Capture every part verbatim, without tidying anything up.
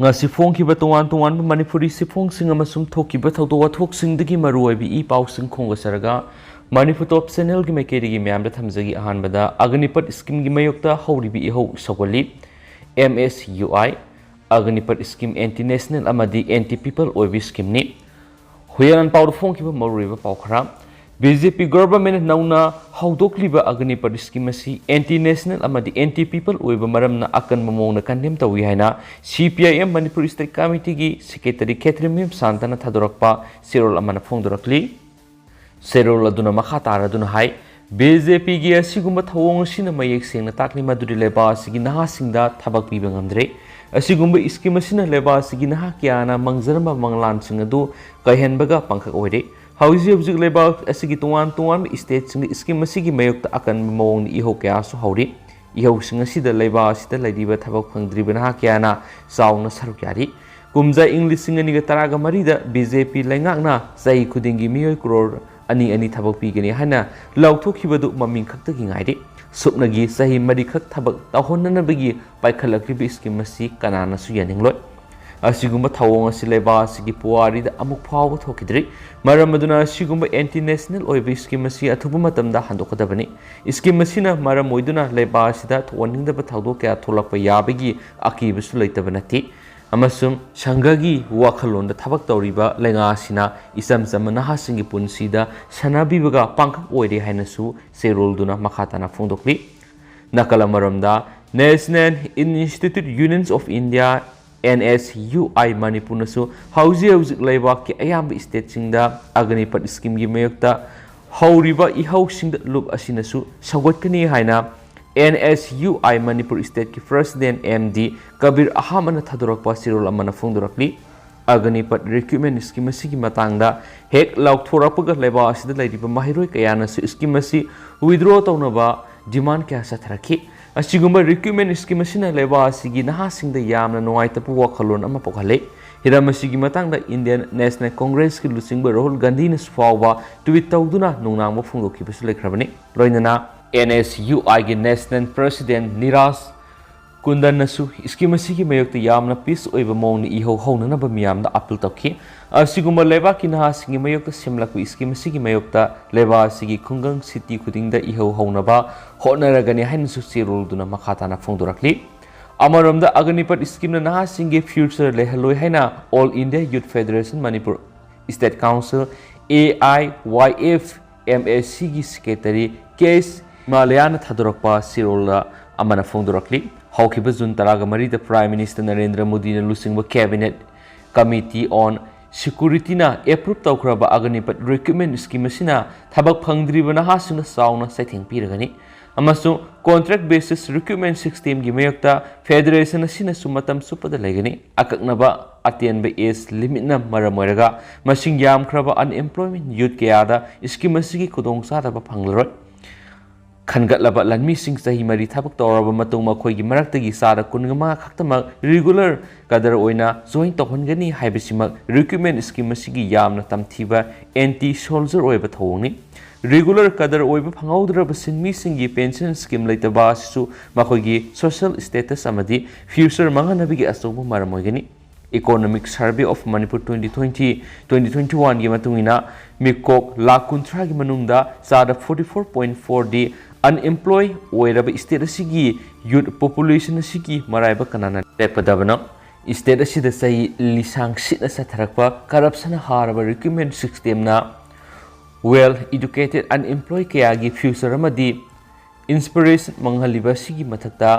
ꯉꯁꯤ ꯐꯣꯡꯈꯤꯕ ꯇꯣꯉꯥꯟ ꯇꯣꯉꯥꯟꯕ ꯃꯅꯤꯄꯨꯔꯤ ꯆꯦꯐꯣꯡꯁꯤꯡ ꯑꯃꯁꯨꯡ ꯊꯣꯛꯈꯤꯕ ꯊꯧꯗꯣꯛ ꯋꯥꯊꯣꯛꯁꯤꯡꯗꯒꯤ ꯃꯔꯨꯑꯣꯏꯕ ꯏ ꯄꯥꯎꯁꯤꯡ ꯈꯣꯝꯒꯠꯆꯔꯒ ꯃꯅꯤꯄꯨꯔ ꯇꯣꯞ ꯆꯦꯅꯦꯜꯒꯤ ꯃꯥꯏꯀꯩꯗꯒꯤ ꯃꯌꯥꯝꯗ ꯊꯝꯖꯒꯦ꯫ ꯑꯍꯥꯟꯕꯗ ꯑꯒꯅꯤꯄꯠ ꯁ꯭ꯀꯤꯝꯒꯤ ꯃꯥꯌꯣꯛꯇ ꯍꯧꯔꯤꯕ ꯏꯍꯧ ꯁꯧꯒꯠꯂꯤ꯫ ꯑꯦꯝ ꯑꯦꯁ ꯌꯨ ꯑꯥꯏ ꯑꯒꯅꯤꯄꯠ ꯁ꯭ꯀꯤꯝ ꯑꯦꯟꯇꯤ ꯅꯦꯁꯅꯦꯜ ꯑꯃꯗꯤ ꯑꯦꯟꯇꯤ ꯄꯤꯄꯜ ꯑꯣꯏꯕ ꯁ꯭ꯀꯤꯝꯅꯤ꯫ ꯍꯨꯏꯌꯥꯂꯥꯟ ꯄꯥꯎꯗ ꯐꯣꯡꯈꯤꯕ ꯃꯔꯨꯑꯣꯏꯕ ꯄꯥꯎ ꯈꯔ꯫ ꯕꯤ ꯖꯦ ꯄꯤ ꯒꯚꯔꯟꯃꯦꯟꯠꯅ ꯅꯧꯅ ꯍꯧꯗꯣꯛꯂꯤꯕ ꯑꯒꯅꯤꯄꯠ ꯁ꯭ꯀꯤꯝ ꯑꯁꯤ ꯑꯦꯟꯇꯤ ꯅꯦꯁꯅꯦꯜ ꯑꯃꯗꯤ ꯑꯦꯟꯇꯤ ꯄꯤꯄꯜ ꯑꯣꯏꯕ ꯃꯔꯝꯅ ꯑꯀꯟꯕ ꯃꯑꯣꯡꯗ ꯀꯟꯗꯦꯝ ꯇꯧꯏ ꯍꯥꯏꯅ C P I M Manipur state ꯀꯃꯤꯇꯤꯒꯤ ꯁꯦꯀ꯭ꯔꯦꯇꯔꯤ ꯈꯦꯇ꯭ꯔꯤꯃꯌꯨꯝ ꯁꯥꯟꯇꯅ ꯊꯥꯗꯣꯔꯛꯄ ꯆꯦꯔꯣꯜ ꯑꯃꯅ ꯐꯣꯡꯗꯣꯔꯛꯂꯤ꯫ ꯆꯦꯔꯣꯜ ꯑꯗꯨꯅ ꯃꯈꯥ ꯇꯥꯔꯗꯨꯅ ꯍꯥꯏ, ꯕꯤ ꯖꯦ ꯄꯤꯒꯤ ꯑꯁꯤꯒꯨꯝꯕ ꯊꯧꯑꯣꯡ ꯑꯁꯤꯅ ꯃꯌꯦꯛ ꯁꯦꯡꯅ ꯇꯥꯛꯂꯤ ꯃꯗꯨꯗꯤ ꯂꯩꯕꯥꯛ ꯑꯁꯤꯒꯤ ꯅꯍꯥꯁꯤꯡꯗ ꯊꯕꯛ ꯄꯤꯕ ꯉꯝꯗ꯭ꯔꯦ꯫ ꯑꯁꯤꯒꯨꯝꯕ ꯁ꯭ꯀꯤꯝ ꯑꯁꯤꯅ ꯂꯩꯕꯥꯛ ꯑꯁꯤꯒꯤ ꯅꯍꯥ ꯀꯌꯥꯅ ꯃꯪꯖꯔꯝꯕ ꯃꯪꯂꯥꯟꯁꯤꯡ ꯑꯗꯨ ꯀꯥꯏꯍꯟꯕꯒ ꯄꯥꯡꯈꯛ ꯑꯣꯏꯔꯦ꯫ ꯍꯧꯖꯤꯛ ꯍꯧꯖꯤꯛ ꯂꯩꯕꯥꯛ ꯑꯁꯤꯒꯤ ꯇꯣꯉꯥꯟ ꯇꯣꯉꯥꯟꯕ ꯁ꯭ꯇꯦꯠꯁꯤꯡꯗ ꯁ꯭ꯀꯤꯝ ꯑꯁꯤꯒꯤ ꯃꯥꯌꯣꯛꯇ ꯑꯀꯟꯕ ꯃꯑꯣꯡꯗ ꯏꯍꯧ ꯀꯌꯥꯁꯨ ꯍꯧꯔꯤ꯫ ꯏꯍꯧꯁꯤꯡ ꯑꯁꯤꯗ ꯂꯩꯕꯥꯛ ꯑꯁꯤꯗ ꯂꯩꯔꯤꯕ ꯊꯕꯛ ꯐꯪꯗ꯭ꯔꯤꯕ ꯅꯍꯥ ꯀꯌꯥꯅ ꯆꯥꯎꯅ ꯁꯔꯨꯛ ꯌꯥꯔꯤ꯫ ꯀꯨꯝꯖꯥ ꯏꯪ ꯂꯤꯁꯤꯡ ꯑꯅꯤꯒ ꯇꯔꯥꯒ ꯃꯔꯤꯗ ꯕꯤ ꯖꯦ ꯄꯤ ꯂꯩꯉꯥꯛꯅ ꯆꯍꯤ ꯈꯨꯗꯤꯡꯒꯤ ꯃꯤꯑꯣꯏ ꯀ꯭ꯔꯣꯔ ꯑꯅꯤ ꯑꯅꯤ ꯊꯕꯛ ꯄꯤꯒꯅꯤ ꯍꯥꯏꯅ ꯂꯥꯎꯊꯣꯛꯈꯤꯕꯗꯨ ꯃꯃꯤꯡ ꯈꯛꯇꯒꯤ ꯉꯥꯏꯔꯦ꯫ ꯁꯨꯞꯅꯒꯤ ꯆꯍꯤ ꯃꯔꯤꯈꯛ ꯊꯕꯛ ꯇꯧꯍꯟꯅꯅꯕꯒꯤ ꯄꯥꯏꯈꯠꯂꯛꯂꯤꯕ ꯁ꯭ꯀꯤꯝ ꯑꯁꯤ ꯀꯅꯥꯅꯁꯨ ꯌꯥꯅꯤꯡꯂꯣꯏ꯫ ꯑꯁꯤꯒꯨꯝꯕ ꯊꯧꯑꯣꯡ ꯑꯁꯤ ꯂꯩꯕꯥꯛ ꯑꯁꯤꯒꯤ ꯄꯨꯋꯥꯔꯤꯗ ꯑꯃꯨꯛ ꯐꯥꯎꯕ ꯊꯣꯛꯈꯤꯗ꯭ꯔꯤ꯫ ꯃꯔꯝ ꯑꯗꯨꯅ ꯑꯁꯤꯒꯨꯝꯕ ꯑꯦꯟꯇꯤ ꯅꯦꯁꯅꯦꯜ ꯑꯣꯏꯕ ꯁ꯭ꯀꯤꯝ ꯑꯁꯤ ꯑꯊꯨꯕ ꯃꯇꯝꯗ ꯍꯟꯗꯣꯛꯀꯗꯕꯅꯤ꯫ ꯁ꯭ꯀꯤꯝ ꯑꯁꯤꯅ ꯃꯔꯝ ꯑꯣꯏꯗꯨꯅ ꯂꯩꯕꯥꯛ ꯑꯁꯤꯗ ꯊꯣꯛꯍꯟꯅꯤꯡꯗꯕ ꯊꯧꯗꯣꯛ ꯀꯌꯥ ꯊꯣꯛꯂꯛꯄ ꯌꯥꯕꯒꯤ ꯑꯀꯤꯕꯁꯨ ꯂꯩꯇꯕ ꯅꯠꯇꯦ꯫ ꯑꯃꯁꯨꯡ ꯁꯪꯘꯒꯤ ꯋꯥꯈꯜꯂꯣꯟꯗ ꯊꯕꯛ ꯇꯧꯔꯤꯕ ꯂꯩꯉꯥꯛ ꯑꯁꯤꯅ ꯏꯆꯝ ꯆꯝꯕ ꯅꯍꯥꯁꯤꯡꯒꯤ ꯄꯨꯟꯁꯤꯗ ꯁꯥꯟꯅꯕꯤꯕꯒ ꯄꯥꯡꯈꯛ ꯑꯣꯏꯔꯦ ꯍꯥꯏꯅꯁꯨ ꯆꯦꯔꯣꯜꯗꯨꯅ ꯃꯈꯥ ꯇꯥꯅ ꯐꯣꯡꯗꯣꯛꯂꯤ꯫ ꯅꯥꯀꯜ ꯑꯃꯔꯣꯝꯗ, National Institute Unions of India, N S U I ꯃꯅꯤꯄꯨꯔꯅꯁꯨ ꯍꯧꯖꯤꯛ ꯍꯧꯖꯤꯛ ꯂꯩꯕꯥꯛꯀꯤ ꯑꯌꯥꯝꯕ ꯁ꯭ꯇꯦꯠꯁꯤꯡꯗ ꯑꯒꯅꯤꯄꯠ ꯁ꯭ꯀꯤꯝꯒꯤ ꯃꯥꯌꯣꯛꯇ ꯍꯧꯔꯤꯕ ꯏꯍꯧꯁꯤꯡꯗ ꯂꯨꯞ ꯑꯁꯤꯅꯁꯨ ꯁꯧꯒꯠꯀꯅꯤ ꯍꯥꯏꯅ ꯑꯦꯟ ꯑꯦꯁ ꯌꯨ ꯑꯥꯏ ꯃꯅꯤꯄꯨꯔ ꯁ꯭ꯇꯦꯠꯀꯤ ꯄ꯭ꯔꯁꯤꯗꯦꯟꯠ ꯑꯦꯝ ꯗꯤ ꯀꯕꯤꯔ ꯑꯍꯃꯗꯅ ꯊꯥꯗꯣꯔꯛꯄ ꯆꯦꯔꯣꯜ ꯑꯃꯅ ꯐꯣꯡꯗꯣꯔꯛꯂꯤ꯫ ꯑꯒꯅꯤꯄꯠ ꯔꯤꯀ꯭ꯔꯨꯠꯃꯦꯟꯠ ꯁ꯭ꯀꯤꯝ ꯑꯁꯤꯒꯤ ꯃꯇꯥꯡꯗ ꯍꯦꯛ ꯂꯥꯎꯊꯣꯔꯛꯄꯒ ꯂꯩꯕꯥꯛ ꯑꯁꯤꯗ ꯂꯩꯔꯤꯕ ꯃꯍꯩꯔꯣꯏ ꯀꯌꯥꯅꯁꯨ ꯁ꯭ꯀꯤꯝ ꯑꯁꯤ ꯋꯤꯗ꯭ꯔꯣ ꯇꯧꯅꯕ ꯗꯤꯃꯥꯟꯗ ꯀꯌꯥ ꯆꯠꯊꯔꯛꯈꯤ꯫ ꯑꯁꯤꯒꯨꯝꯕ ꯔꯤꯀ꯭ꯔꯨꯠꯃꯦꯟꯠ ꯁ꯭ꯀꯤꯝ ꯑꯁꯤꯅ ꯂꯩꯕꯥꯛ ꯑꯁꯤꯒꯤ ꯅꯍꯥꯁꯤꯡꯗ ꯌꯥꯝꯅ ꯅꯨꯡꯉꯥꯏꯇꯕ ꯋꯥꯈꯜꯂꯣꯟ ꯑꯃ ꯄꯣꯛꯍꯜꯂꯤ꯫ ꯍꯤꯔꯝ ꯑꯁꯤꯒꯤ ꯃꯇꯥꯡꯗ ꯏꯟꯗꯤꯌꯟ ꯅꯦꯁꯅꯦꯜ ꯀꯣꯡꯒ꯭ꯔꯦꯁꯀꯤ ꯂꯨꯆꯤꯡꯕ ꯔꯥꯍꯨꯜ ꯒꯥꯟꯙꯤꯅꯁꯨ ꯐꯥꯎꯕ ꯇ꯭ꯋꯤꯠ ꯇꯧꯗꯨꯅ ꯅꯨꯡꯅꯥꯡꯕ ꯐꯣꯡꯗꯣꯛꯈꯤꯕꯁꯨ ꯂꯩꯈ꯭ꯔꯕꯅꯤ꯫ ꯂꯣꯏꯅꯅ ꯑꯦꯟ ꯑꯦꯁ ꯌꯨ ꯑꯥꯏꯒꯤ ꯅꯦꯁꯅꯦꯜ ꯄ꯭ꯔꯁꯤꯗꯦꯟꯠ ꯅꯤꯔꯥꯖ ꯀꯨꯟꯗꯟꯅꯁꯨ ꯁ꯭ꯀꯤꯝ ꯑꯁꯤꯒꯤ ꯃꯥꯌꯣꯛꯇ ꯌꯥꯝꯅ ꯄꯤꯁ ꯑꯣꯏꯕ ꯃꯑꯣꯡꯗ ꯏꯍꯧ ꯍꯧꯅꯅꯕ ꯃꯤꯌꯥꯝꯗ ꯑꯄꯤꯜ ꯇꯧꯈꯤ꯫ ꯑꯁꯤꯒꯨꯝꯕ ꯂꯩꯕꯥꯛꯀꯤ ꯅꯍꯥꯁꯤꯡꯒꯤ ꯃꯥꯌꯣꯛꯇ ꯁꯦꯝꯂꯛꯄ ꯁ꯭ꯀꯤꯝ ꯑꯁꯤꯒꯤ ꯃꯥꯌꯣꯛꯇ ꯂꯩꯕꯥꯛ ꯑꯁꯤꯒꯤ ꯈꯨꯡꯒꯪ ꯁꯤꯇꯤ ꯈꯨꯗꯤꯡꯗ ꯏꯍꯧ ꯍꯧꯅꯕ ꯍꯣꯠꯅꯔꯒꯅꯤ ꯍꯥꯏꯅꯁꯨ ꯆꯦꯔꯣꯜꯗꯨꯅ ꯃꯈꯥ ꯇꯥꯅ ꯐꯣꯡꯗꯣꯔꯛꯂꯤ꯫ ꯑꯃꯔꯣꯝꯗ ꯑꯒꯅꯤꯄꯠ ꯁ꯭ꯀꯤꯝꯅ ꯅꯍꯥꯁꯤꯡꯒꯤ ꯐ꯭ꯌꯨꯆꯔ ꯂꯩꯍꯜꯂꯣꯏ ꯍꯥꯏꯅ all India youth federation Manipur state council, A I Y F M A ꯁꯤꯒꯤ ꯁꯦꯀ꯭ꯔꯦꯇꯔꯤ ꯀꯦ ꯑꯦꯁ ꯍꯤꯃꯥꯂꯌꯥꯅ ꯊꯥꯗꯣꯔꯛꯄ ꯆꯦꯔꯣꯜꯗ ꯑꯃꯅ ꯐꯣꯡꯗꯣꯔꯛꯂꯤ꯫ ꯍꯧꯈꯤꯕ ꯖꯨꯟ ꯇꯔꯥꯒ ꯃꯔꯤꯗ ꯄ꯭ꯔꯥꯏꯝ ꯃꯤꯅꯤꯁꯇꯔ ꯅꯔꯦꯟꯗ꯭ꯔ ꯃꯣꯗꯤꯅ ꯂꯨꯆꯤꯡꯕ ꯀꯦꯕꯤꯅꯦꯠ ꯀꯃꯤꯇꯤ ꯑꯣꯟ ꯁꯦꯀ꯭ꯌꯨꯔꯤꯇꯤꯅ ꯑꯦꯄ꯭ꯔꯨꯞ ꯇꯧꯈ꯭ꯔꯕ ꯑꯒꯅꯤꯄꯠ ꯔꯤꯀ꯭ꯔꯨꯠꯃꯦꯟ ꯁ꯭ꯀꯤꯝ ꯑꯁꯤꯅ ꯊꯕꯛ ꯐꯪꯗ꯭ꯔꯤꯕ ꯅꯍꯥꯁꯤꯡꯗ ꯆꯥꯎꯅ ꯆꯩꯊꯦꯡ ꯄꯤꯔꯒꯅꯤ ꯑꯃꯁꯨꯡ ꯀꯣꯟꯇ꯭ꯔꯦꯛ ꯕꯦꯁꯤꯁ ꯔꯤꯀ꯭ꯔꯨꯠꯃꯦꯟ ꯁꯤꯁꯇꯦꯝꯒꯤ ꯃꯥꯌꯣꯛꯇ ꯐꯦꯗꯔꯦꯁꯟ ꯑꯁꯤꯅꯁꯨ ꯃꯇꯝ ꯆꯨꯞꯄꯗ ꯂꯩꯒꯅꯤ꯫ ꯑꯀꯛꯅꯕ ꯑꯇꯦꯟꯕ ꯑꯦꯖ ꯂꯤꯃꯤꯠꯅ ꯃꯔꯝ ꯑꯣꯏꯔꯒ ꯃꯁꯤꯡ ꯌꯥꯝꯈ꯭ꯔꯕ ꯑꯟꯑꯦꯝꯄ꯭ꯂꯣꯏꯃꯦꯟ ꯌꯨꯠ ꯀꯌꯥꯗ ꯁ꯭ꯀꯤꯝ ꯑꯁꯤꯒꯤ ꯈꯨꯗꯣꯡꯆꯥꯗꯕ ꯐꯪꯂꯔꯣꯏ꯫ ꯈꯟꯒꯠꯂꯕ ꯂꯟꯃꯤꯁꯤꯡ ꯆꯍꯤ ꯃꯔꯤ ꯊꯕꯛ ꯇꯧꯔꯕ ꯃꯇꯨꯡ ꯃꯈꯣꯏꯒꯤ ꯃꯔꯛꯇꯒꯤ ꯆꯥꯗ ꯀꯨꯟꯃꯉꯥ ꯈꯛꯇꯃꯛ ꯔꯤꯒꯨꯂꯔ ꯀꯗꯔ ꯑꯣꯏꯅ ꯖꯣꯏꯟ ꯇꯧꯍꯟꯒꯅꯤ ꯍꯥꯏꯕꯁꯤꯃꯛ ꯔꯤꯀ꯭ꯔꯨꯠꯃꯦꯟ ꯁ꯭ꯀꯤꯝ ꯑꯁꯤꯒꯤ ꯌꯥꯝꯅ ꯇꯝꯊꯤꯕ ꯑꯦꯟꯇꯤ ꯁꯣꯜꯖꯔ ꯑꯣꯏꯕ ꯊꯧꯑꯣꯡꯅꯤ꯫ ꯔꯤꯒꯨꯂꯔ ꯀꯗꯔ ꯑꯣꯏꯕ ꯐꯪꯍꯧꯗ꯭ꯔꯕ ꯁꯤꯟꯃꯤꯁꯤꯡꯒꯤ ꯄꯦꯟꯁꯟ ꯁ꯭ꯀꯤꯝ ꯂꯩꯇꯕ ꯑꯁꯤꯁꯨ ꯃꯈꯣꯏꯒꯤ ꯁꯣꯁꯤꯌꯦꯜ ꯁ꯭ꯇꯦꯇꯁ ꯑꯃꯗꯤ ꯐ꯭ꯌꯨꯆꯔ ꯃꯥꯡꯍꯟꯅꯕꯒꯤ ꯑꯆꯧꯕ ꯃꯔꯝ ꯑꯣꯏꯒꯅꯤ꯫ Economic Survey of Manipur twenty twenty, twenty twenty-one ꯒꯤ ꯃꯇꯨꯡ ꯏꯟꯅ ꯃꯤꯀꯣꯛ ꯂꯥꯈ ꯀꯨꯟꯊ꯭ꯔꯥꯒꯤ ꯃꯅꯨꯡꯗ ꯆꯥꯗ forty four point four ꯗꯤ ꯑꯟꯑꯦꯝꯄ꯭ꯂꯣꯏ ꯑꯣꯏꯔꯕ ꯁ꯭ꯇꯦꯠ ꯑꯁꯤꯒꯤ ꯌꯨꯠ ꯄꯣꯄꯨꯂꯦꯁꯟ ꯑꯁꯤꯒꯤ ꯃꯔꯥꯏꯕꯛ ꯀꯅꯥꯅ ꯂꯦꯞꯀꯗꯕꯅꯣ? ꯁ꯭ꯇꯦꯠ ꯑꯁꯤꯗ ꯆꯍꯤ ꯂꯤꯁꯥꯡ ꯁꯤꯠꯅ ꯆꯠꯊꯔꯛꯄ ꯀꯔꯞꯁꯟꯅ ꯍꯥꯔꯕ ꯔꯤꯀ꯭ꯔꯨꯠꯃꯦꯟ ꯁꯤꯁꯇꯦꯝꯅ ꯋꯦꯜ ꯏꯗꯨꯀꯦꯇꯦꯗ ꯑꯟꯑꯦꯝꯄ꯭ꯂꯣꯏ ꯀꯌꯥꯒꯤ ꯐ꯭ꯌꯨꯆꯔ ꯑꯃꯗꯤ ꯏꯟꯁꯄꯤꯔꯦꯁꯟ ꯃꯥꯡꯍꯜꯂꯤꯕ ꯑꯁꯤꯒꯤ ꯃꯊꯛꯇ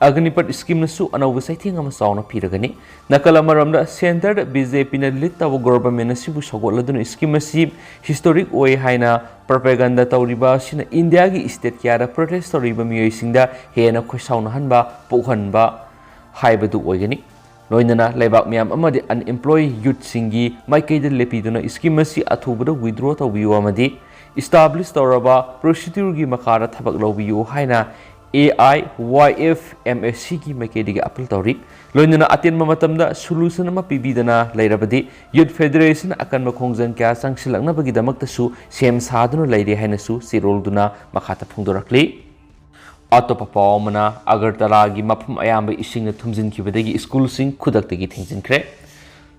ꯑꯒꯅꯤꯄꯠ ꯁ꯭ꯀꯤꯝꯅꯁꯨ ꯑꯅꯧꯕ ꯆꯩꯊꯦꯡ ꯑꯃ ꯆꯥꯎꯅ ꯄꯤꯔꯒꯅꯤ꯫ ꯅꯥꯀꯜ ꯑꯃꯔꯣꯝꯗ ꯁꯦꯟꯇꯔꯗ ꯕꯤ ꯖꯦ ꯄꯤꯅ ꯂꯤꯗ ꯇꯧꯕ ꯒꯣꯚꯔꯟꯃꯦꯟꯠ ꯑꯁꯤꯕꯨ ꯁꯧꯒꯠꯂꯗꯨꯅ ꯁ꯭ꯀꯤꯝ ꯑꯁꯤ ꯍꯤꯁꯇꯣꯔꯤꯛ ꯑꯣꯏ ꯍꯥꯏꯅ ꯄ꯭ꯔꯣꯄꯦꯒꯟꯗꯥ ꯇꯧꯔꯤꯕ ꯑꯁꯤꯅ ꯏꯟꯗꯤꯌꯥꯒꯤ ꯁ꯭ꯇꯦꯠ ꯀꯌꯥꯗ ꯄ꯭ꯔꯣꯇꯦꯁ ꯇꯧꯔꯤꯕ ꯃꯤꯑꯣꯏꯁꯤꯡꯗ ꯍꯦꯟꯅ ꯈꯣꯏꯁꯥꯎꯅꯍꯟꯕ ꯄꯣꯛꯍꯟꯕ ꯍꯥꯏꯕꯗꯨ ꯑꯣꯏꯒꯅꯤ꯫ ꯂꯣꯏꯅꯅ ꯂꯩꯕꯥꯛ ꯃꯤꯌꯥꯝ ꯑꯃꯗꯤ ꯑꯟꯑꯦꯝꯄ꯭ꯂꯣꯏ ꯌꯨꯠꯁꯤꯡꯒꯤ ꯃꯥꯏꯀꯩꯗ ꯂꯦꯞꯄꯤꯗꯨꯅ ꯁ꯭ꯀꯤꯝ ꯑꯁꯤ ꯑꯊꯨꯕꯗ ꯋꯤꯗ꯭ꯔꯣ ꯇꯧꯕꯤꯌꯨ ꯑꯃꯗꯤ ꯏꯁꯇꯥꯕ꯭ꯂꯤꯁ ꯇꯧꯔꯕ ꯄ꯭ꯔꯣꯁꯤꯗ꯭ꯌꯨꯔꯒꯤ ꯃꯈꯥꯗ ꯊꯕꯛ ꯂꯧꯕꯤꯌꯨ ꯍꯥꯏꯅ ꯑꯦ I Y F M A ꯁꯤꯒꯤ ꯃꯥꯏꯀꯩꯗꯒꯤ ꯑꯄꯤꯜ ꯇꯧꯔꯤ꯫ ꯂꯣꯏꯅꯅ ꯑꯇꯦꯟꯕ ꯃꯇꯝꯗ ꯁꯣꯂꯨꯁꯟ ꯑꯃ ꯄꯤꯕꯤꯗꯅ ꯂꯩꯔꯕꯗꯤ ꯌꯨꯠ ꯐꯦꯗꯔꯦꯁꯟ ꯑꯀꯟꯕ ꯈꯣꯡꯖꯪ ꯀꯌꯥ ꯆꯪꯁꯤꯜꯂꯛꯅꯕꯒꯤꯗꯃꯛꯇꯁꯨ ꯁꯦꯝ ꯁꯥꯗꯨꯅ ꯂꯩꯔꯦ ꯍꯥꯏꯅꯁꯨ ꯆꯦꯔꯣꯜꯗꯨꯅ ꯃꯈꯥꯗ ꯐꯣꯡꯗꯣꯔꯛꯂꯤ꯫ ꯑꯇꯣꯞꯄ ꯄꯥꯎ ꯑꯃꯅ, ꯑꯒꯔꯇꯂꯥꯒꯤ ꯃꯐꯝ ꯑꯌꯥꯝꯕ ꯏꯁꯤꯡꯅ ꯊꯨꯝꯖꯤꯟꯈꯤꯕꯗꯒꯤ ꯁ꯭ꯀꯨꯜꯁꯤꯡ ꯈꯨꯗꯛꯇꯒꯤ ꯊꯤꯡꯖꯤꯟꯈ꯭ꯔꯦ꯫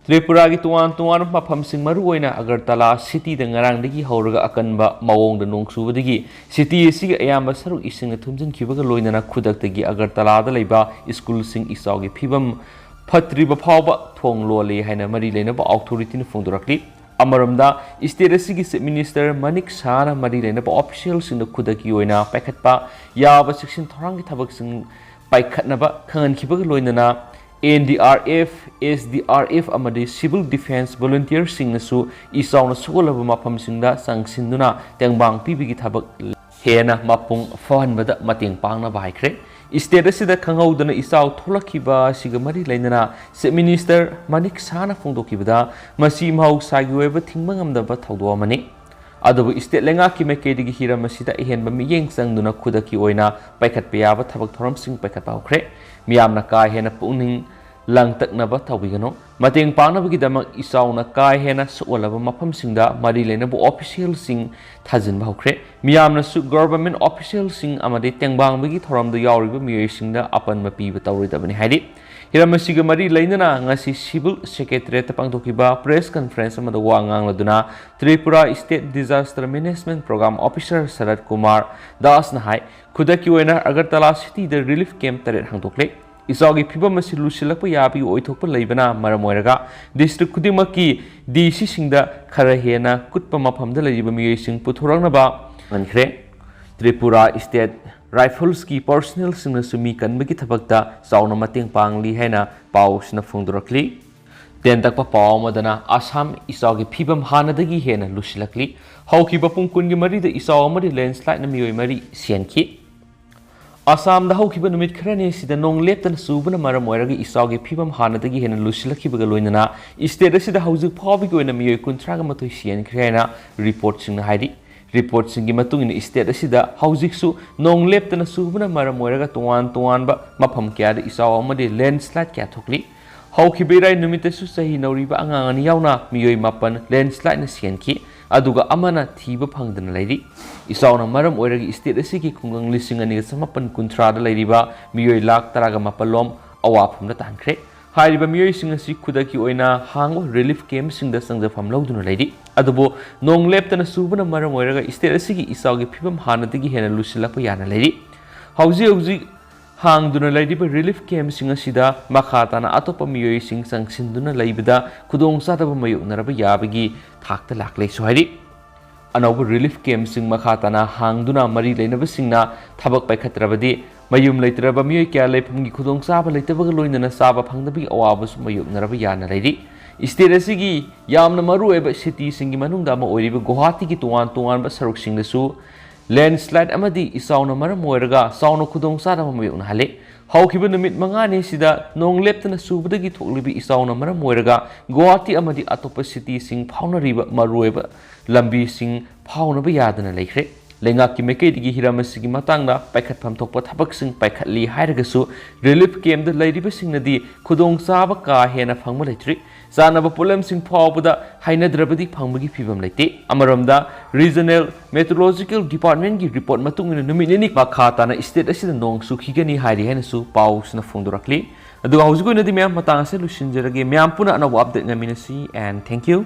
ꯇ꯭ꯔꯤꯄꯨꯔꯥꯒꯤ ꯇꯣꯉꯥꯟ ꯇꯣꯉꯥꯟꯕ ꯃꯐꯝꯁꯤꯡ, ꯃꯔꯨꯑꯣꯏꯅ ꯑꯒꯔꯇꯂꯥ ꯁꯤꯇꯤꯗ ꯉꯔꯥꯡꯗꯒꯤ ꯍꯧꯔꯒ ꯑꯀꯟꯕ ꯃꯑꯣꯡꯗ ꯅꯣꯡ ꯆꯨꯕꯗꯒꯤ ꯁꯤꯇꯤ ꯑꯁꯤꯒꯤ ꯑꯌꯥꯝꯕ ꯁꯔꯨꯛ ꯏꯁꯤꯡꯅ ꯊꯨꯝꯖꯤꯟꯈꯤꯕꯒ ꯂꯣꯏꯅꯅ ꯈꯨꯗꯛꯇꯒꯤ ꯑꯒꯔꯇꯂꯥꯗ ꯂꯩꯕ ꯁ꯭ꯀꯨꯜꯁꯤꯡ ꯏꯆꯥꯎꯒꯤ ꯐꯤꯕꯝ ꯐꯠꯇ꯭ꯔꯤꯕ ꯐꯥꯎꯕ ꯊꯣꯡ ꯂꯣꯜꯂꯤ ꯍꯥꯏꯅ ꯃꯔꯤ ꯂꯩꯅꯕ ꯑꯣꯊꯣꯔꯤꯇꯤꯅ ꯐꯣꯡꯗꯣꯔꯛꯂꯤ꯫ ꯑꯃꯔꯣꯝꯗ, ꯁ꯭ꯇꯦꯠ ꯑꯁꯤꯒꯤ ꯆꯤꯐ ꯃꯤꯅꯤꯁꯇꯔ ꯃꯅꯤꯛ ꯁꯍꯥꯅ ꯃꯔꯤ ꯂꯩꯅꯕ ꯑꯣꯐꯤꯁꯤꯌꯦꯜꯁꯤꯡꯗ ꯈꯨꯗꯛꯀꯤ ꯑꯣꯏꯅ ꯄꯥꯏꯈꯠꯄ ꯌꯥꯕ ꯆꯦꯛꯁꯤꯟ ꯊꯧꯔꯥꯡꯒꯤ ꯊꯕꯛꯁꯤꯡ ꯄꯥꯏꯈꯠꯅꯕ ꯈꯪꯍꯟꯈꯤꯕꯒ ꯂꯣꯏꯅꯅ, N D R F, S D R F ꯑꯃꯗꯤ ꯁꯤꯚꯤꯜ ꯗꯤꯐꯦꯟꯁ ꯚꯣꯂꯨꯟꯇꯤꯌꯔꯁꯤꯡꯅꯁꯨ ꯏꯆꯥꯎꯅ ꯁꯣꯛꯍꯜꯂꯕ ꯃꯐꯝꯁꯤꯡꯗ ꯆꯪꯁꯤꯟꯗꯨꯅ ꯇꯦꯡꯕꯥꯡ ꯄꯤꯕꯒꯤ ꯊꯕꯛ ꯍꯦꯟꯅ ꯃꯄꯨꯡ ꯐꯥꯍꯟꯕꯗ ꯃꯇꯦꯡ ꯄꯥꯡꯅꯕ ꯍꯥꯏꯈ꯭ꯔꯦ꯫ ꯁ꯭ꯇꯦꯠ ꯑꯁꯤꯗ ꯈꯪꯍꯧꯗꯅ ꯏꯆꯥꯎ ꯊꯣꯛꯂꯛꯈꯤꯕ ꯑꯁꯤꯒ ꯃꯔꯤ ꯂꯩꯅꯅ ꯆꯤꯐ ꯃꯤꯅꯤꯁꯇꯔ ꯃꯅꯤꯛ ꯁꯍꯥꯅ ꯐꯣꯡꯗꯣꯛꯈꯤꯕꯗ, ꯃꯁꯤ ꯃꯍꯧꯁꯥꯒꯤ ꯑꯣꯏꯕ ꯊꯤꯡꯕ ꯉꯝꯗꯕ ꯊꯧꯗꯣꯛ ꯑꯃꯅꯤ꯫ ꯑꯗꯨꯕꯨ ꯁ꯭ꯇꯦꯠ ꯂꯩꯉꯥꯛꯀꯤ ꯃꯥꯏꯀꯩꯗꯒꯤ ꯍꯤꯔꯝ ꯑꯁꯤꯗ ꯑꯍꯦꯟꯕ ꯃꯤꯠꯌꯦꯡ ꯆꯪꯗꯨꯅ ꯈꯨꯗꯛꯀꯤ ꯑꯣꯏꯅ ꯄꯥꯏꯈꯠꯄ ꯌꯥꯕ ꯊꯕꯛ ꯊꯧꯔꯝꯁꯤꯡ ꯄꯥꯏꯈꯠꯄ ꯍꯧꯈ꯭ꯔꯦ꯫ ꯃꯤꯌꯥꯝꯅ ꯀꯥ ꯍꯦꯟꯅ ꯄꯨꯛꯅꯤꯡ ꯂꯥꯡꯇꯛꯅꯕ ꯇꯧꯕꯤꯒꯅꯨ꯫ ꯃꯇꯦꯡ ꯄꯥꯡꯅꯕꯒꯤꯗꯃꯛ ꯏꯆꯥꯎꯅ ꯀꯥ ꯍꯦꯟꯅ ꯁꯣꯛꯍꯜꯂꯕ ꯃꯐꯝꯁꯤꯡꯗ ꯃꯔꯤ ꯂꯩꯅꯕ ꯑꯣꯐꯤꯁꯤꯌꯦꯜꯁꯤꯡ ꯊꯥꯖꯤꯟꯕ ꯍꯧꯈ꯭ꯔꯦ꯫ ꯃꯤꯌꯥꯝꯅꯁꯨ ꯒꯚꯔꯟꯃꯦꯟꯠ ꯑꯣꯐꯤꯁꯤꯌꯦꯜꯁꯤꯡ ꯑꯃꯗꯤ ꯇꯦꯡꯕꯥꯡꯕꯒꯤ ꯊꯧꯔꯝꯗ ꯌꯥꯎꯔꯤꯕ ꯃꯤꯑꯣꯏꯁꯤꯡꯗ ꯑꯄꯟꯕ ꯄꯤꯕ ꯇꯧꯔꯣꯏꯗꯕꯅꯤ ꯍꯥꯏꯔꯤ꯫ ꯍꯤꯔꯝ ꯑꯁꯤꯒ ꯃꯔꯤ ꯂꯩꯅꯅ ꯉꯁꯤ ꯁꯤꯚꯤꯜ ꯁꯦꯀ꯭ꯔꯦꯇꯔꯤꯌꯦꯠꯇ ꯄꯥꯡꯊꯣꯛꯈꯤꯕ ꯄ꯭ꯔꯦꯁ ꯀꯟꯐꯔꯦꯟꯁ ꯑꯃꯗ ꯋꯥ ꯉꯥꯡꯂꯗꯨꯅ Tripura state disaster management programme officer Sarat Kumar ꯗꯥꯁꯅ ꯍꯥꯏ, ꯈꯨꯗꯛꯀꯤ ꯑꯣꯏꯅ ꯑꯒꯔꯇꯂꯥ ꯁꯤꯇꯤꯗ ꯔꯤꯂꯤꯐ ꯀꯦꯝꯞ ꯇꯔꯦꯠ ꯍꯥꯡꯗꯣꯛꯂꯦ꯫ ꯏꯆꯥꯎꯒꯤ ꯐꯤꯕꯝ ꯑꯁꯤ ꯂꯨꯁꯤꯜꯂꯛꯄ ꯌꯥꯕꯒꯤ ꯑꯣꯏꯊꯣꯛꯄ ꯂꯩꯕꯅ ꯃꯔꯝ ꯑꯣꯏꯔꯒ ꯗꯤꯁꯇ꯭ꯔꯤꯛ ꯈꯨꯗꯤꯡꯃꯛꯀꯤ ꯗꯤ ꯁꯤꯁꯤꯡꯗ ꯈꯔ ꯍꯦꯟꯅ ꯀꯨꯠꯄ ꯃꯐꯝꯗ ꯂꯩꯔꯤꯕ ꯃꯤꯑꯣꯏꯁꯤꯡ ꯄꯨꯊꯣꯔꯛꯅꯕ ꯈꯪꯍꯟꯈ꯭ꯔꯦ꯫ ꯇ꯭ꯔꯤꯄꯨꯔꯥ ꯁ꯭ꯇꯦꯠ ꯔꯥꯏꯐꯜꯁꯀꯤ ꯄꯔꯁꯣꯅꯦꯜꯁꯤꯡꯅꯁꯨ ꯃꯤ ꯀꯟꯕꯒꯤ ꯊꯕꯛꯇ ꯆꯥꯎꯅ ꯃꯇꯦꯡ ꯄꯥꯡꯂꯤ ꯍꯥꯏꯅ ꯄꯥꯎ ꯑꯁꯤꯅ ꯐꯣꯡꯗꯣꯔꯛꯂꯤ꯫ ꯇꯦꯟꯇꯛꯄ ꯄꯥꯎ ꯑꯃꯗꯅ, ꯑꯁꯥꯝ ꯏꯆꯥꯎꯒꯤ ꯐꯤꯕꯝ ꯍꯥꯟꯅꯗꯒꯤ ꯍꯦꯟꯅ ꯂꯨꯁꯤꯜꯂꯛꯂꯤ꯫ ꯍꯧꯈꯤꯕ ꯄꯨꯡ ꯀꯨꯟꯒꯤ ꯃꯔꯤꯗ ꯏꯆꯥꯎ ꯑꯃꯗꯤ ꯂꯦꯟꯁ꯭ꯂꯥꯏꯗꯅ ꯃꯤꯑꯣꯏ ꯃꯔꯤ ꯁꯤꯍꯟꯈꯤ꯫ ꯑꯁꯥꯝꯗ ꯍꯧꯈꯤꯕ ꯅꯨꯃꯤꯠ ꯈꯔꯅꯤ ꯑꯁꯤꯗ ꯅꯣꯡ ꯂꯦꯞꯇꯅ ꯆꯨꯕꯅ ꯃꯔꯝ ꯑꯣꯏꯔꯒ ꯏꯆꯥꯎꯒꯤ ꯐꯤꯕꯝ ꯍꯥꯟꯅꯗꯒꯤ ꯍꯦꯟꯅ ꯂꯨꯁꯤꯜꯂꯛꯈꯤꯕꯒ ꯂꯣꯏꯅꯅ ꯁ꯭ꯇꯦꯠ ꯑꯁꯤꯗ ꯍꯧꯖꯤꯛ ꯐꯥꯎꯕꯒꯤ ꯑꯣꯏꯅ ꯃꯤꯑꯣꯏ ꯀꯨꯟꯊ꯭ꯔꯥꯒ ꯃꯥꯊꯣꯏ ꯁꯤꯍꯟꯈ꯭ꯔꯦ ꯍꯥꯏꯅ ꯔꯤꯄꯣꯔꯠꯁꯤꯡꯅ ꯍꯥꯏꯔꯤ꯫ ꯔꯤꯄꯣꯔꯠꯁꯤꯡꯒꯤ ꯃꯇꯨꯡ ꯏꯟꯅ ꯁ꯭ꯇꯦꯠ ꯑꯁꯤꯗ ꯍꯧꯖꯤꯛꯁꯨ ꯅꯣꯡ ꯂꯦꯞꯇꯅ ꯆꯨꯕꯅ ꯃꯔꯝ ꯑꯣꯏꯔꯒ ꯇꯣꯉꯥꯟ ꯇꯣꯉꯥꯟꯕ ꯃꯐꯝ ꯀꯌꯥꯗ ꯏꯆꯥꯎ ꯑꯃꯗꯤ ꯂꯦꯟꯁ꯭ꯂꯥꯏꯗ ꯀꯌꯥ ꯊꯣꯛꯂꯤ꯫ ꯍꯧꯈꯤꯕ ꯏꯔꯥꯏ ꯅꯨꯃꯤꯠꯇꯁꯨ ꯆꯍꯤ ꯅꯧꯔꯤꯕ ꯑꯉꯥꯡ ꯑꯅꯤ ꯌꯥꯎꯅ ꯃꯤꯑꯣꯏ ꯃꯥꯄꯟ ꯂꯦꯟꯁ꯭ꯂꯥꯏꯗꯅ ꯁꯤꯍꯟꯈꯤ꯫ ꯑꯗꯨꯒ ꯑꯃꯅ ꯊꯤꯕ ꯐꯪꯗꯅ ꯂꯩꯔꯤ꯫ ꯏꯆꯥꯎꯅ ꯃꯔꯝ ꯑꯣꯏꯔꯒ state ꯑꯁꯤꯒꯤ ꯈꯨꯡꯒꯪ ꯂꯤꯁꯤꯡ ꯑꯅꯤꯒ ꯆꯃꯥꯄꯟ ꯀꯨꯟꯊ꯭ꯔꯥꯗ ꯂꯩꯔꯤꯕ ꯃꯤꯑꯣꯏ ꯂꯥꯈ ꯇꯔꯥꯒ ꯃꯥꯄꯜ ꯂꯣꯝ ꯑꯋꯥꯐꯝꯗ ꯇꯥꯍꯟꯈ꯭ꯔꯦ꯫ ꯍꯥꯏꯔꯤꯕ ꯃꯤꯑꯣꯏꯁꯤꯡ ꯑꯁꯤ ꯈꯨꯗꯛꯀꯤ ꯑꯣꯏꯅ ꯍꯥꯡꯕ relief campꯁꯤꯡꯗ ꯆꯪꯖꯐꯝ ꯂꯧꯗꯨꯅ ꯂꯩꯔꯤ꯫ ꯑꯗꯨꯕꯨ ꯅꯣꯡ ꯂꯦꯞꯇꯅ ꯆꯨꯕꯅ ꯃꯔꯝ ꯑꯣꯏꯔꯒ state ꯑꯁꯤꯒꯤ ꯏꯆꯥꯎꯒꯤ ꯐꯤꯕꯝ ꯍꯥꯟꯅꯗꯒꯤ ꯍꯦꯟꯅ ꯂꯨꯁꯤꯜꯂꯛꯄ ꯌꯥꯅ ꯂꯩꯔꯤ꯫ ꯍꯧꯖꯤꯛ ꯍꯧꯖꯤꯛ ꯍꯥꯡꯗꯨꯅ ꯂꯩꯔꯤꯕ relief campꯁꯤꯡ ꯑꯁꯤꯗ ꯃꯈꯥ ꯇꯥꯅ ꯑꯇꯣꯞꯄ ꯃꯤꯑꯣꯏꯁꯤꯡ ꯆꯪꯁꯤꯟꯗꯨꯅ ꯂꯩꯕꯗ ꯈꯨꯗꯣꯡꯆꯥꯗꯕ ꯃꯥꯌꯣꯛꯅꯔꯕ ꯌꯥꯕꯒꯤ ꯊꯥꯛꯇ ꯂꯥꯛꯂꯦꯁꯨ ꯍꯥꯏꯔꯤ꯫ ꯑꯅꯧꯕ relief campꯁꯤꯡ ꯃꯈꯥ ꯇꯥꯅ ꯍꯥꯡꯗꯨꯅ ꯃꯔꯤ ꯂꯩꯅꯕꯁꯤꯡꯅ ꯊꯕꯛ ꯄꯥꯏꯈꯠꯇ꯭ꯔꯕꯗꯤ ꯃꯌꯨꯝ ꯂꯩꯇ꯭ꯔꯕ ꯃꯤꯑꯣꯏ ꯀꯌꯥ ꯂꯩꯐꯝꯒꯤ ꯈꯨꯗꯣꯡꯆꯥꯕ ꯂꯩꯇꯕꯒ ꯂꯣꯏꯅꯅ ꯆꯥꯕ ꯐꯪꯗꯕꯒꯤ ꯑꯋꯥꯕꯁꯨ ꯃꯥꯌꯣꯛꯅꯔꯕ ꯌꯥꯅ ꯂꯩꯔꯤ꯫ State ꯑꯁꯤꯒꯤ ꯌꯥꯝꯅ ꯃꯔꯨꯑꯣꯏꯕ cityꯁꯤꯡꯒꯤ ꯃꯅꯨꯡꯗ ꯑꯃ ꯑꯣꯏꯔꯤꯕ ꯒꯨꯋꯥꯍꯥꯇꯤꯒꯤ ꯇꯣꯉꯥꯟ ꯇꯣꯉꯥꯟꯕ ꯁꯔꯨꯛꯁꯤꯡꯗꯁꯨ landslide ꯑꯃꯗꯤ ꯏꯆꯥꯎꯅ ꯃꯔꯝ ꯑꯣꯏꯔꯒ ꯆꯥꯎꯅ ꯈꯨꯗꯣꯡꯆꯥꯗꯕ ꯃꯥꯌꯣꯛꯅꯍꯜꯂꯤ꯫ ꯍꯧꯈꯤꯕ ꯅꯨꯃꯤꯠ ꯃꯉꯥꯅꯤꯁꯤꯗ ꯅꯣꯡ ꯂꯦꯞꯇꯅ ꯆꯨꯕꯗꯒꯤ ꯊꯣꯛꯂꯤꯕ ꯏꯆꯥꯎꯅ ꯃꯔꯝ ꯑꯣꯏꯔꯒ ꯒꯨꯋꯥꯍꯥꯇꯤ ꯑꯃꯗꯤ ꯑꯇꯣꯞꯄ cityꯁꯤꯡ ꯐꯥꯎꯅꯔꯤꯕ ꯃꯔꯨꯑꯣꯏꯕ ꯂꯝꯕꯤꯁꯤꯡ ꯐꯥꯎꯅꯕ ꯌꯥꯗꯅ ꯂꯩꯈ꯭ꯔꯦ꯫ ꯂꯩꯉꯥꯛꯀꯤ ꯃꯥꯏꯀꯩꯗꯒꯤ ꯍꯤꯔꯝ ꯑꯁꯤꯒꯤ ꯃꯇꯥꯡꯗ ꯄꯥꯏꯈꯠꯐꯝ ꯊꯣꯛꯄ ꯊꯕꯛꯁꯤꯡ ꯄꯥꯏꯈꯠꯂꯤ ꯍꯥꯏꯔꯒꯁꯨ relief campꯗ ꯂꯩꯔꯤꯕꯁꯤꯡꯅꯗꯤ ꯈꯨꯗꯣꯡꯆꯥꯕ ꯀꯥ ꯍꯦꯟꯅ ꯐꯪꯕ ꯂꯩꯇ꯭ꯔꯤ꯫ ꯆꯥꯅꯕ ꯄꯣꯠꯂꯝꯁꯤꯡ ꯐꯥꯎꯕꯗ ꯍꯥꯏꯅꯗ꯭ꯔꯕꯗꯤ ꯐꯪꯕꯒꯤ ꯐꯤꯕꯝ ꯂꯩꯇꯦ꯫ ꯑꯃꯔꯣꯝꯗ Regional Meteorological Departmentꯀꯤ report ꯃꯇꯨꯡ ꯏꯟꯅ ꯅꯨꯃꯤꯠ ꯅꯤꯅꯤ ꯃꯈꯥ ꯇꯥꯅ state ꯑꯁꯤꯗ ꯅꯣꯡ ꯆꯨꯈꯤꯒꯅꯤ ꯍꯥꯏꯔꯤ ꯍꯥꯏꯅꯁꯨ ꯄꯥꯎꯁꯤꯅ ꯐꯣꯡꯗꯣꯔꯛꯂꯤ꯫ ꯑꯗꯨꯒ ꯍꯧꯖꯤꯛ ꯑꯣꯏꯅꯗꯤ ꯃꯌꯥꯝ ꯃꯇꯥꯡ ꯑꯁꯤꯗ ꯂꯣꯏꯁꯤꯟꯖꯔꯒꯦ꯫ ꯃꯌꯥꯝ ꯄꯨꯟꯅ ꯑꯅꯧꯕ update ꯉꯥꯏꯃꯤꯟꯅꯁꯤ and thank you꯫